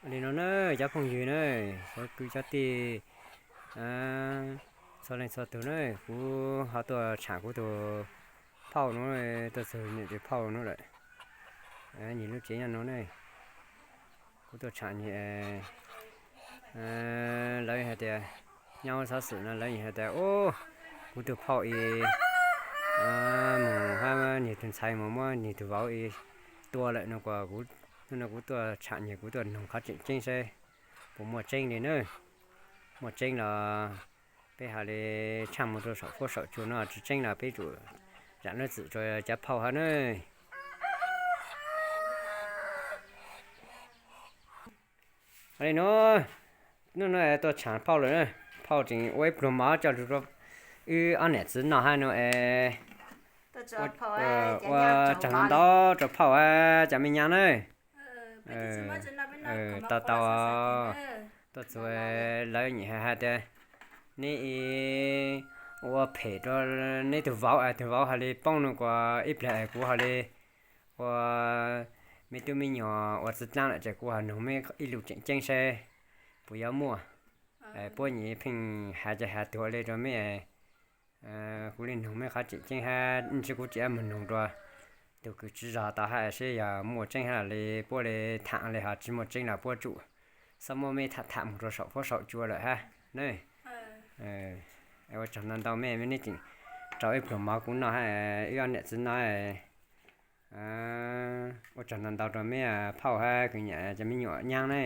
Li no na, cov phooj ywg na, cov kwv cov tij, txhua leej txhua tus na, kuv ho tuaj tsham kuv tus phauj no, tuaj txug niam tus phauj no lawm. Nyias lub tsev nyob no ne, kuv tuaj tsham nyias. Lawv hais tias, nyob xov xwm no lawv hais tias, kuv tus phauj ib mus hab nyias tus ntxhais mus muab nyias tus vauv ib tua lawm no, kuv tuaj tsham nyias, kuv tuaj noog qhov tseem ceeb saib puas muaj tseeb li na. Muaj tseeb los peb ho li tshaj mus rau saum fuab saum cua no, tsis tseeb los peb tsum zam lub txim rau cov phauj hab na. Li no, hnub no tuaj tsham phauj lawm na, phauj tseem ua ib pluag mov coj lug rau wb ob niam txiv noj hab no es ua tsaug ntau ntau rau phauj hab cov me nyab na. Tau tau, tuaj txug lawv nyiam hais tias neb ua phem rau neb tus vauv es tus vauv ho li poob no, kuas ib pliag es kuv ho li ua me tub me nyuam ua txwv dlaab lawm ces kuv ho noog meb ib lus tseem ceeb saib puas yuav muaj. Puab nyiam pheej has ces has tuag li rau meb. Kuv li noog meb qhov tseem ceeb hab ntshe kuv tseem mus noog rau tus kws tswv zog tau hab saib yog muaj tseeb hab los li puab li tham li, ho tsis muaj tseeb los puab tsum xob muab meb tham tham mus rau saum fuab saum cua lawm hab ne. Ua tsaug ntau ntau meb, meb tseem rau ib pluag mov kuv noj hab wb ob niam txiv noj. Ua tsaug ntau ntau rau meb phauj hab kwv nyiam cov me nyuam nyab ne.